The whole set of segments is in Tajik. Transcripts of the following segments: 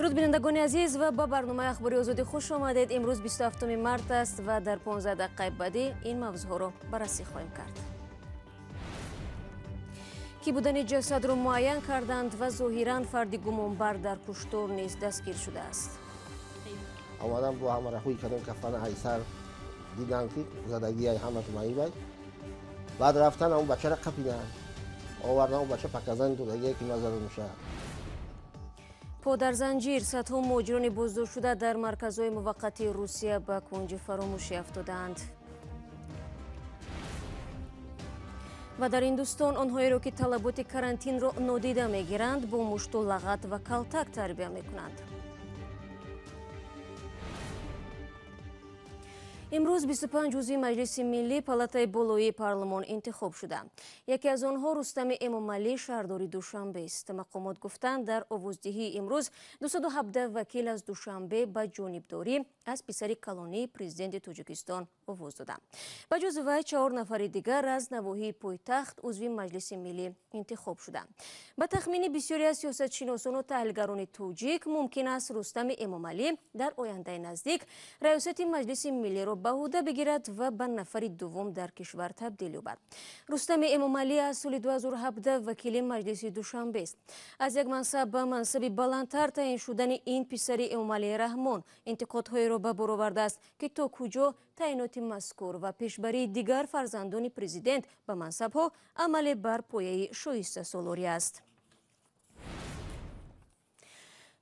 Дуруд бинандагони азиз ва ба барномаи ахбори озодӣ хуш омадед. Имрӯз 27 март аст ва дар 15 дақиқаи баъдӣ ин мавзӯъҳоро баррасӣ хоҳем кард. Ки будани ҷасадро муайян карданд ва зоҳиран фарди гумонбар дар куштор низ дастгир шудааст. Омадам бо ҳама рахӯй кардем кафана айсар дидан ки задагиай ҳамаш маибай. Баъд рафтан он бачаро қапиданд. Овардан он бача показани додагие ки назар мешавад. Подар занҷир садҳо муҳоҷирони боздоштшуда дар марказҳои муваққатии Русия ба кунҷи фаромӯшӣ афтодаанд. Ва дар Ҳиндустон онҳоеро ки талаботи карантинро нодида мегиранд бо мушту лағат ва калтак тарбия мекунанд. Имрӯз 25 узви Маҷлиси миллӣ палатаи болоии парлумон интихоб шуданд. Яке аз онҳо Рустами Эмомалӣ, шаҳрдори Душанбест. Мақомот гуфтанд, дар овоздиҳии имрӯз 217 вакил аз Душанбе ба ҷонибдорӣ аз писари калонии президенти Тоҷикистон овоз доданд. Ба ҷуз вай 4 нафари дигар аз навоҳии пойтахт узви Маҷлиси миллӣ интихоб шуданд. Ба тахмини бисёре аз сиёсатшиносону таҳлилгарони тоҷик мумкин аст Рустами Эмомалӣ дар ояндаи наздик раёсати Маҷлиси миллиро ба ӯҳда бигирад ва ба нафари дуввум дар кишвар табдил ёбад. Рустами Эмомалӣ аз соли 2017 вакили Маҷлиси Душанбест. Аз як мансаб ба мансаби баландтар таъин шудани ин писари Эмомалӣ Раҳмон интиқодҳоеро ба бор овардааст, ки то куҷо таъиноти мазкур ва пешбарии дигар фарзандони президент ба мансабҳо амале бар пояи шоистасолорӣ аст.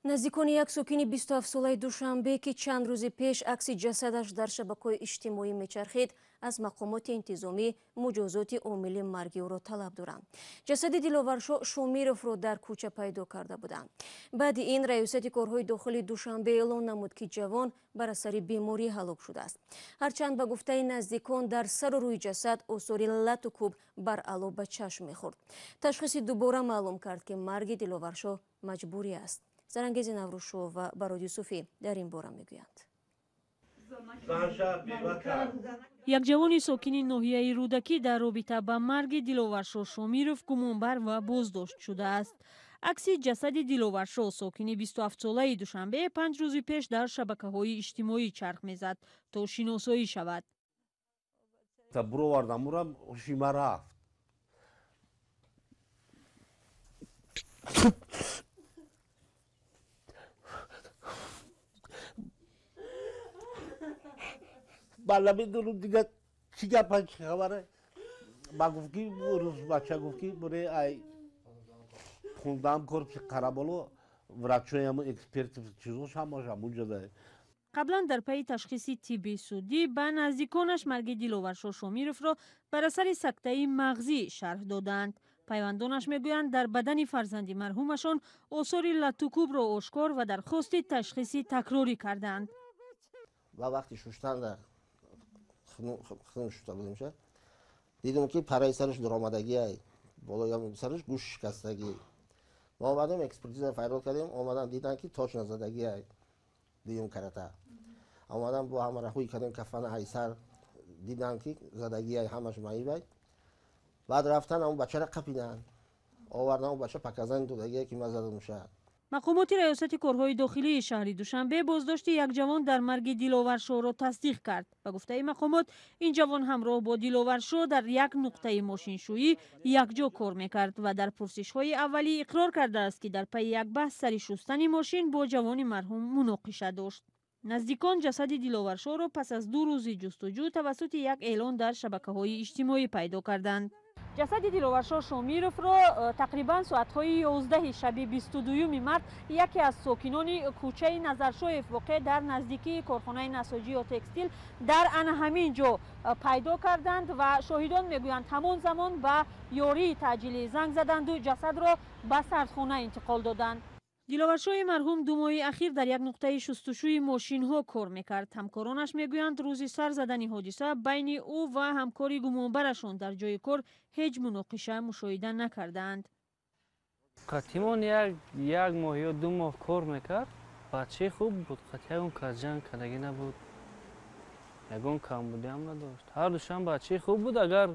Наздикони як сокини 27-солаи Душанбе, ки чанд рӯзи пеш акси ҷасадаш дар шабакаҳои иҷтимоӣ мечархид, аз мақомоти интизомӣ муҷозоти омили марги ӯро талаб доранд. Ҷасади Диловаршо Шомировро дар кӯча пайдо карда буданд. Баъди ин раёсати корҳои дохилии Душанбе эълон намуд, ки ҷавон бар асари беморӣ ҳалок шудааст. Ҳарчанд ба гуфтаи наздикон дар сару рӯи ҷасад осори лату кӯб баръало ба чашм мехӯрд. Ташхиси дубора маълум кард, ки марги Диловаршо маҷбурӣ аст. Зарангези Наврӯзшо ва Барод Юсуфӣ дар ин бора мегӯянд. Як ҷавони сокини ноҳияи Рӯдакӣ дар робита ба марги Диловаршо Шомиров гумонбар ва боздошт шудааст. Акси ҷасади Диловаршо, сокини 27-солаи Душанбе, 5 рӯзи пеш дар шабакаҳои иҷтимоӣ чарх мезад то шиносоӣ шавад. Буровардам ӯра, шима рафт. Бала медонам дига чӣ гапа, чӣ хабаре. Ба гуфт ки рӯз бача гуфт ки буре ай 15 корпуси Қараболо врачои ҳамун эксперт чизош ҳамаш ҳамунҷо да. Қаблан дар пайи ташхиси тибби судӣ ба наздиконаш марги Диловаршо Шомировро бар асари сактаи мағзӣ шарҳ доданд. Пайвандонаш мегӯянд, дар бадани фарзанди марҳумашон осори латукӯбро ошкор ва дархости ташхиси такрорӣ карданд. Ва вақти шуштан хун шуста будем, дидем ки параи сараш дуромадагиай, болои сараш гӯш шикастагӣ. Мо омадем, экспертиза файрод кардем, омадан дидан ки точ назадагиай дуюм карата. Омадан бо ҳама рахӯй кардем кафана айсар дидан ки задагиай ҳамаш маибай. Баъд рафтан он бачаро қапиданд. Овардан он бача показани додагие ки ман задам шад. Мақомоти раёсати корҳои дохилии шаҳри Душанбе боздошти як ҷавон дар марги Диловаршоро тасдиқ кард. Ба гуфтаи мақомот, ин ҷавон ҳамроҳ бо Диловаршо дар як нуқтаи мошиншӯӣ якҷо кор мекард ва дар пурсишҳои аввалӣ иқрор кардааст, ки дар пайи як баҳс сари шустани мошин бо ҷавони марҳум муноқиша дошт. Наздикон ҷасади Диловаршоро пас аз 2 рӯзи ҷустуҷӯ тавассути як эълон дар шабакаҳои иҷтимоӣ пайдо карданд. Ҷасади Диловаршо Шомировро тақрибан соатҳои 11 шаби 22 март яке аз сокинони кӯчаи Назаршоев воқеъ дар наздикии корхонаи насоҷӣ ё текстил дар ана ҳамин ҷо пайдо карданд ва шоҳидон мегӯянд, ҳамон замон ба ёрии таъҷилӣ занг заданду ҷасадро ба сардхона интиқол доданд. Диловаршои марҳум 2 моҳи ахир дар як нуқтаи шустушӯи мошинҳо кор мекард. Ҳамкоронаш мегӯянд, рӯзи сар задани ҳодиса байни ӯ ва ҳамкори гумонбарашон дар ҷои кор ҳеҷ муноқиша мушоҳида накардаанд. Қатимон як моҳ ё 2 моҳ кор мекард. Бачаи хуб буд, қатъи ягон кас ҷанг кардагӣ набуд, ягон камбудиам надошт. Ҳар душанбе бачаи хуб буд. Агар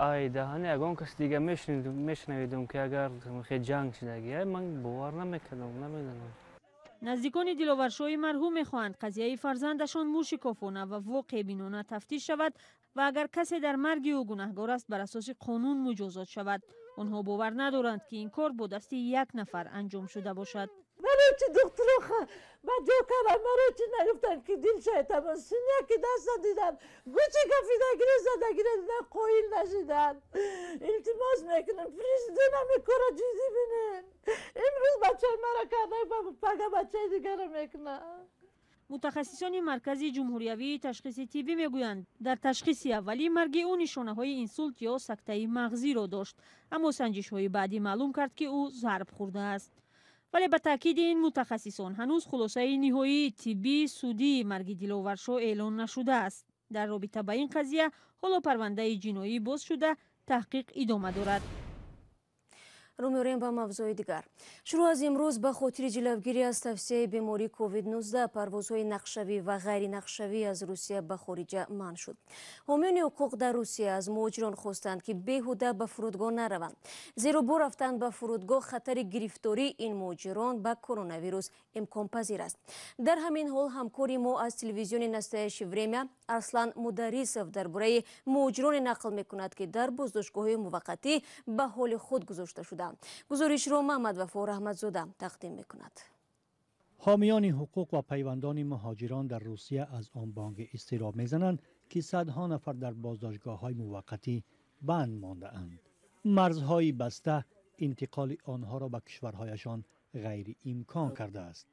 ай даҳани ягон кас дига мешунавидум, ки агар хе ҷанг шидагӣ, ман бовар намекардам, намедонам. Наздикони Диловаршоҳи марҳум мехоҳанд қазияи фарзандашон мушикофона ва воқеъбинона тафтиш шавад ва агар касе дар марги ӯ гунаҳгор аст, бар асоси қонун муҷозот шавад. Онҳо бовар надоранд, ки ин кор бо дасти як нафар анҷом шуда бошад. Маро чи духтуро ба ҷо карданд, маро чи нагуфтанд, ки дил шайтамон синяки даста дидам, гӯчи кафидагиро задагиро дидам, қоил нашиданд. Илтимос мекунам, президент ҳами кора ҷиддӣ бинен. Имрӯз бачаи маро карда, пага бачаи дигарро мекунад. Мутахассисони Маркази ҷумҳуриявии ташхиси тиббӣ мегӯянд, дар ташхиси аввалӣ марги ӯ нишонаҳои инсулт ё сактаи мағзиро дошт, аммо санҷишҳои баъдӣ маълум кард, ки ӯ зарб хӯрдааст. Вале ба таъкиди ин мутахассисон, ҳанӯз хулосаи ниҳоии тиббии судии марги Диловаршоҳ эълон нашудааст. Дар робита ба ин қазия ҳоло парвандаи ҷиноӣ боз шуда, таҳқиқ идома дорад. Рӯ меорем ба мавзӯи дигар. Шурӯъ аз имрӯз ба хотири ҷилавгирӣ аз тавсияи бемории COVID-19 парвозҳои нақшавӣ ва ғайринақшавӣ аз Русия ба хориҷа манъ шуд. Ҳомиёни ҳуқуқ дар Русия аз муҳоҷирон хостанд, ки беҳуда ба фурудгоҳ нараванд, зеро бо рафтан ба фурудгоҳ хатари гирифтории ин муҳоҷирон ба коронавирус имконпазир аст. Дар ҳамин ҳол ҳамкори мо аз телевизиони «Настоящее время» Арслан Мударрисов дар бораи муҳоҷироне нақл мекунад, ки дар боздоштгоҳҳои муваққатӣ ба ҳоли худ гузошта шуданд. Гузоришро Маҳмадвафо Раҳматзода тақдим мекунад. Ҳомиёни ҳуқуқ ва пайвандони муҳоҷирон дар Русия аз он бонги изтироб мезананд, ки садҳо нафар дар боздоштгоҳҳои муваққатӣ банд мондаанд. Марзҳои баста интиқоли онҳоро ба кишварҳояшон ғайриимкон кардааст.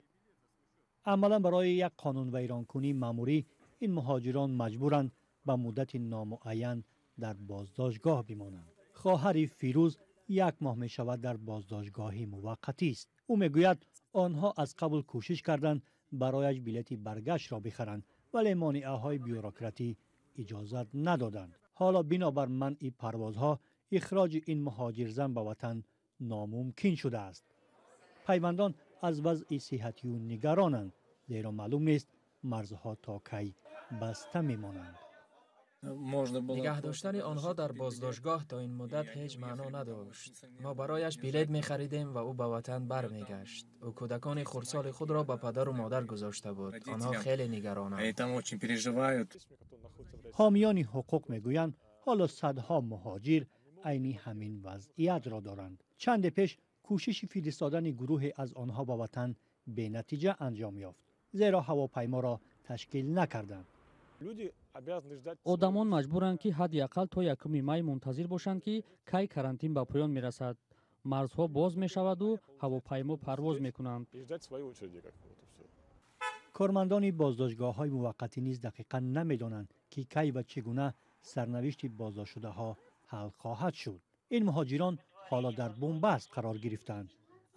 Амалан барои як қонунвайронкунии маъмурӣ ин муҳоҷирон маҷбуранд ба муддати номуайян дар боздоштгоҳ бимонанд. Хоҳари Фирӯз як моҳ мешавад дар боздоштгоҳи муваққатист. Ӯ мегӯяд, онҳо аз қабл кӯшиш карданд барояш билети баргаштро бихаранд, вале монеаҳои бюрократӣ иҷозат надоданд. Ҳоло бинобар манъи парвозҳо ихроҷи ин муҳоҷирзан ба ватан номумкин шудааст. Пайвандон аз вазъи сиҳатию нигаронанд, зеро маълум нест марзҳо то кай баста мемонанд. Нигаҳ доштани онҳо дар боздоштгоҳ то ин муддат ҳеҷ маъно надошт. Мо барояш билет мехаридем ва ӯ ба ватан бармегашт. Ӯ кӯдакони хурдсоли худро ба падару модар гузошта буд. Онҳо хеле нигаронанд. Ҳомиёни ҳуқуқ мегӯянд, ҳоло садҳо муҳоҷир айни ҳамин вазъиятро доранд. Чанде пеш кӯшиши фиристодани гурӯҳе аз онҳо ба ватан бенатиҷа анҷом ёфт, зеро ҳавопайморо ташкил накарданд. Одамон маҷбуранд, ки ҳадди ақал то 1 май мунтазир бошанд, ки кай карантин ба поён мерасад, марзҳо боз мешаваду ҳавопаймо парвоз мекунанд. Кормандони боздоштгоҳҳои муваққатӣ низ дақиқан намедонанд, ки кай ва чӣ гуна сарнавишти боздоштшудаҳо ҳал хоҳад шуд. Ин муҳоҷирон ҳоло дар бунбаст қарор гирифтаанд.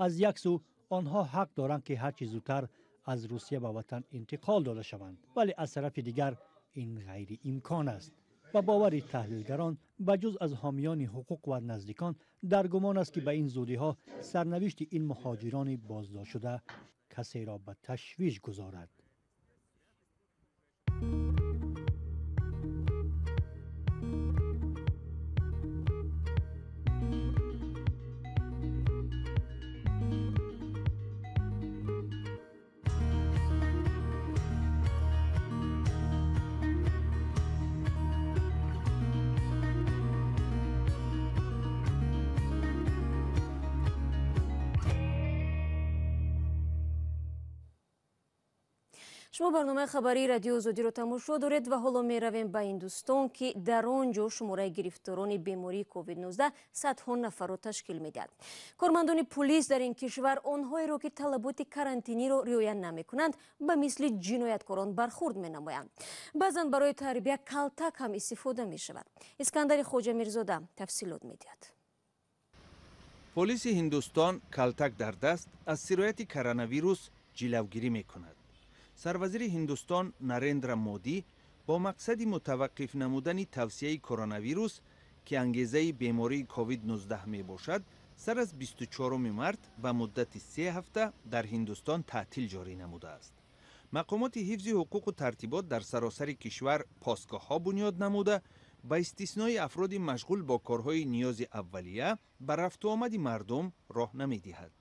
Аз як сӯ онҳо ҳақ доранд, ки ҳарчи зудтар аз Русия ба ватан интиқол дода шаванд, вале аз тарафи дигар ин ғайриимкон аст. Ба бовари таҳлилгарон, ба ҷуз аз ҳомиёни ҳуқуқ ва наздикон, дар гумон аст, ки ба ин зудиҳо сарнавишти ин муҳоҷирони боздоштшуда касеро ба ташвиш гузорад. Шумо барномаи хабарии Радиои Озодиро тамошо доред ва ҳоло меравем ба Ҳиндустон, ки дар он ҷо шумораи гирифторони бемории COVID-19 садҳо нафарро ташкил медиҳад. Кормандони пулис дар ин кишвар онҳоеро, ки талаботи карантиниро риоя намекунанд, ба мисли ҷинояткорон бархурд менамоянд. Баъзан барои тарбия калтак ҳам истифода мешавад. Искандари Хоҷамирзода тафсилот медиҳад. Полиси Ҳиндустон калтак дар даст аз сирояти коронавирус ҷилавгирӣ мекунад. Сарвазири Ҳиндустон Нарендра Модӣ бо мақсади мутаваққиф намудани тавсияи коронавирус, ки ангезаи бемории COVID-19 мебошад, сар аз 24 март ба муддати 3 ҳафта дар Ҳиндустон таътил ҷорӣ намудааст. Мақомоти ҳифзи ҳуқуқу тартибот дар саросари кишвар постгоҳҳо бунёд намуда, ба истиснои афроди машғул бо корҳои ниёзи аввалия ба рафтуомади мардум роҳ намедиҳад.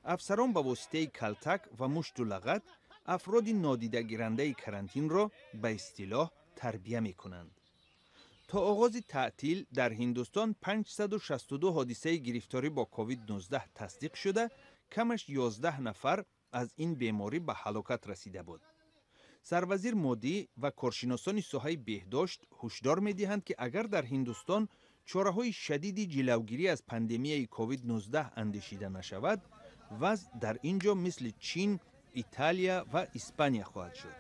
Афсарон ба воситаи калтак ва мушту лагат афроди нодидагирандаи карантинро ба истилоҳ тарбия мекунанд. То оғози таътил дар Ҳиндустон 562 ҳодисаи гирифторӣ бо COVID-19 тасдиқ шуда, камаш 11 нафар аз ин беморӣ ба ҳалокат расида буд. Сарвазир Модӣ ва коршиносони соҳаи беҳдошт ҳушдор медиҳанд, ки агар дар Ҳиндустон чораҳои шадиди ҷилавгирӣ аз пандемияи COVID-19 андешида нашавад, вазъ дар ин ҷо мисли Чин, Италия ва Испания хоҳад шуд.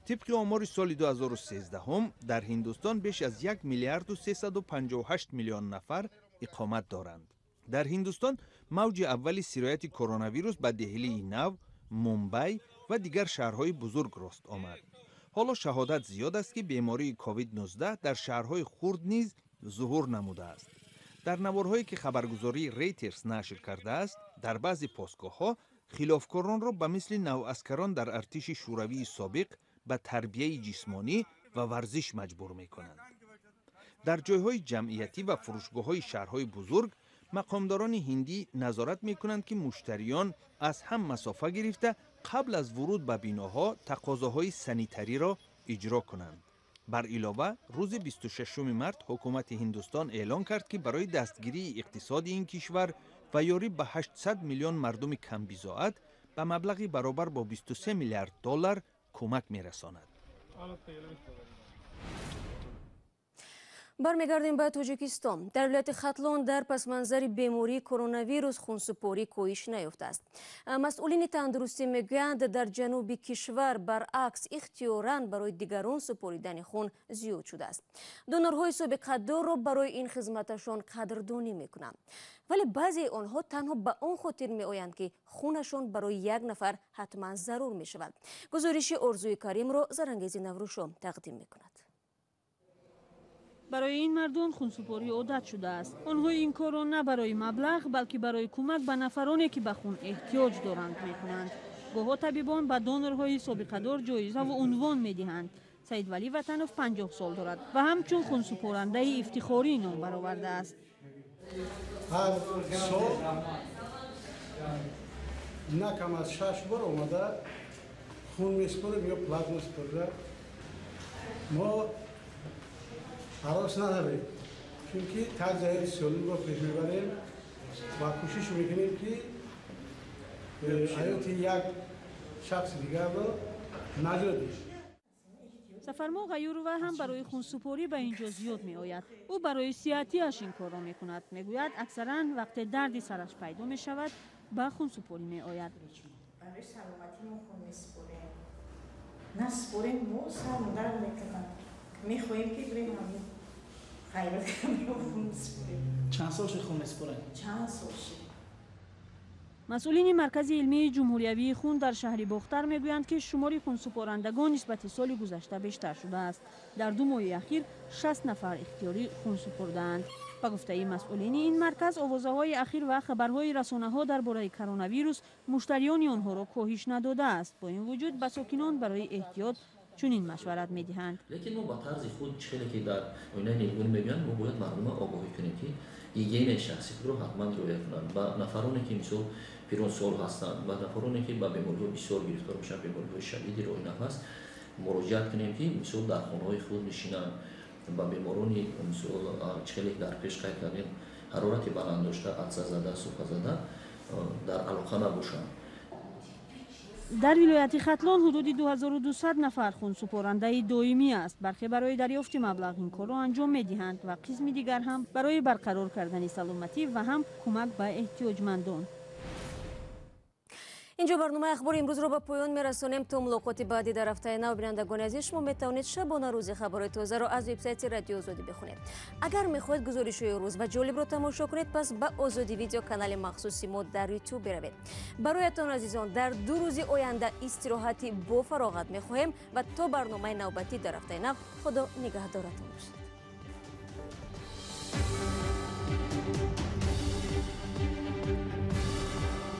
Тибқи омори соли 2013 дар Ҳиндустон беш аз 1 миллиарду 358 миллион нафар иқомат доранд. Дар Ҳиндустон мавҷи аввали сирояти коронавирус ба Деҳлии Нав, Мумбай ва дигар шаҳрҳои бузург рост омад. Ҳоло шаҳодат зиёд аст, ки бемории COVID-19 дар шаҳрҳои хурд низ зуҳур намудааст. Дар наворҳое, ки хабаргузории Рейтерс нашр кардааст, дар баъзе постгоҳҳо хилофкоронро ба мисли наваскарон дар артиши Шӯравии собиқ ба тарбияи ҷисмонӣ ва варзиш маҷбур мекунанд. Дар ҷойҳои ҷамъиятӣ ва фурӯшгоҳҳои шаҳрҳои бузург мақомдорони ҳиндӣ назорат мекунанд, ки муштариён аз ҳам масофа гирифта, қабл аз вуруд ба биноҳо тақозоҳои санитариро иҷро кунанд. Бар илова, рӯзи 26 март ҳукумати Ҳиндустон эълон кард, ки барои дастгирии иқтисоди ин кишвар ва ёрӣ ба 800 миллион мардуми камбизоат ба маблағи баробар бо 23 миллиард доллар кӯмак мерасонад. Бармегардем ба Тоҷикистон. Дар вилояти Хатлон дар пасманзари бемории коронавирус хунсупорӣ коҳиш наёфтааст. Масъулини тандурустӣ мегӯянд, дар ҷануби кишвар баръакс ихтиёран барои дигарон супоридани хун зиёд шудааст. Донорҳои собиқадорро барои ин хизматашон қадрдонӣ мекунанд. Вале баъзеи онҳо танҳо ба он хотир меоянд, ки хунашон барои як нафар ҳатман зарур мешавад. Гузориши Орзуи Каримро Зарангези Наврӯшо тақдим мекунад. Барои ин мардон хунсупорӣ одат шудааст. Онҳо ин корро на барои маблағ, балки барои кӯмак ба нафароне, ки ба хун эҳтиёҷ доранд, мекунанд. Гоҳо табибон ба донорҳои собиқадор ҷоизаву унвон медиҳанд. Саидвалӣ Ватанов 50 сол дорад ва ҳамчун хунсупорандаи ифтихорӣ ном баровардааст. Ҳар сол на кам аз 6 бор омада хун месупорем ё плазма супорда. Мо ҳарос надорем, чунки тарзи ҳаёти солимро пеш мебарем ва кӯшиш мекунем, ки ҳаёти як шахси дигарро наҷот диҳем. Сафармо Ғаюрова ҳам барои хунсупорӣ ба ин ҷо зиёд меояд. Ӯ барои сиҳатиаш ин корро мекунад. Мегӯяд, аксаран вақте дарди сараш пайдо мешавад, ба хунсупорӣ меояд. Барои саломатӣ мо хун месупорем. Насупорем, мо сармо дард мекунад. Мехоҳем, ки бирем ҳамин хайрот хун месупорем. Чанд сол шуд хун месупорем? Чанд сол шуд. Масъулини Маркази илмии ҷумҳуриявии хун дар шаҳри Бохтар мегӯянд, ки шумори хунсупорандагон нисбати соли гузашта бештар шудааст. Дар 2 моҳи ахир 60 нафар ихтиёрӣ хун супурдаанд. Ба гуфтаи масъулини ин марказ, овозаҳои ахир ва хабарҳои расонаҳо дар бораи коронавирус муштариёни онҳоро коҳиш надодааст. Бо ин вуҷуд ба сокинон барои эҳтиёт чунин машварат медиҳанд. Лекин мо ба тарзи худ, хеле ки дар оинаи нилгун мегӯянд, мо бояд мардума огоҳӣ кунем, ки гигиенаи шахсӣ худро ҳатман риоя кунанд. Ба нафароне, ки мисол пиронсол ҳастанд, ба нафароне, ки ба бемориҳо бисёр гирифтор мешаванд, бемориҳои шадиди роҳи нафас, муроҷиат кунем, ки мисол дар хонаҳои худ нишинанд. Ба беморони мисол хеле дар пеш қайд кардем, ҳарорати баланд дошта, атсазада, суфазада дар алоқа набошанд. Дар вилояти Хатлон ҳудуди 2200 нафар хунсупорандаи доимӣ аст. Бархе барои дарёфти маблағ ин корро анҷом медиҳанд ва қисми дигар ҳам барои барқарор кардани саломатӣ ва ҳам кӯмак ба эҳтиёҷмандон. Инҷо барномаи ахбори имрӯзро ба поён мерасонем. То мулоқоти баъдӣ дар ҳафтаи нав, бинандагони азиз, шумо метавонед шабона рӯзи хабарҳои тозаро аз вебсайти Радио Озодӣ бихонед. Агар мехоҳед гузоришҳои рӯз ва ҷолибро тамошо кунед, пас ба Озодӣ видео канали махсуси мо дар Ютуб биравед. Бароятон, азизон, дар 2 рӯзи оянда истироҳати бо фароғат мехоҳем ва то барномаи навбатӣ дар ҳафтаи нав, Худо нигаҳдоратон бошад.